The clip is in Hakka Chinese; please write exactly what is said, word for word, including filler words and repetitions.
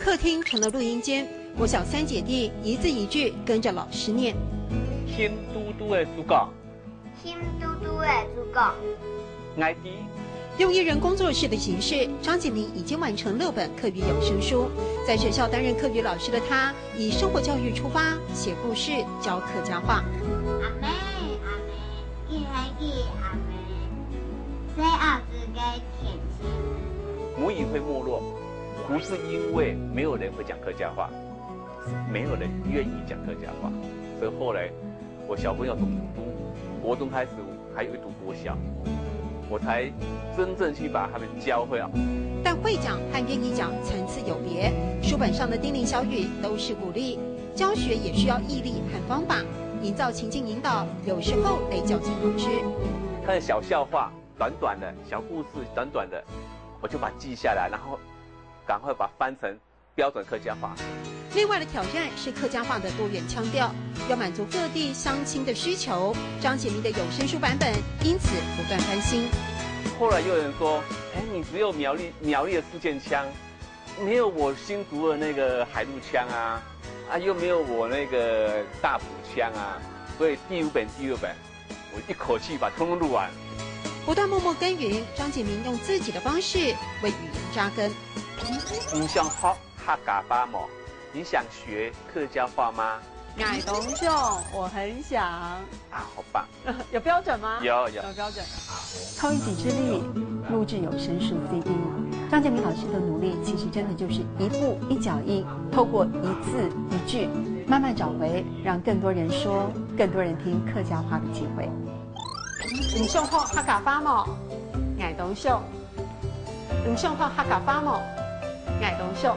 客厅成了录音间，国小三姐弟一字一句跟着老师念。心嘟嘟个就讲，心嘟嘟个就讲，I D。用一人工作室的形式，张杰明已经完成六本客语有声书。在学校担任客语老师的他，以生活教育出发，写故事，教客家话。阿妹，阿妹，一人一阿妹，谁熬子个天性？母语会没落，不是因为没有人会讲客家话，是没有人愿意讲客家话。所以后来我小朋友从读国中开始，还有一读国小，我才真正去把他们教会啊。但会讲和愿意讲层次有别，书本上的叮咛小语都是鼓励，教学也需要毅力和方法，营造情境引导，有时候得绞尽脑汁。他的小笑话，短短的小故事，短短的，我就把它记下来，然后赶快把它翻成标准客家话。另外的挑战是客家话的多元腔调，要满足各地乡亲的需求。张杰明的有声书版本因此不断翻新。后来又有人说，哎，你只有苗栗苗栗的四县腔，没有我新竹的那个海陆腔啊，啊，又没有我那个大埔腔啊，所以第五本第六本，我一口气把通通录完。不断默默耕耘，张杰明用自己的方式为语言扎根。你想好？客家话吗？你想学客家话吗？矮东秀，我很想。啊，好棒！有标准吗？有有。有标准。靠一己之力录制有声书 C D。张杰明老师的努力，其实真的就是一步一脚印，透过一字一句，慢慢找回让更多人说、更多人听客家话的机会。你想好客家话吗？矮东秀。你想好客家话吗？矮东秀。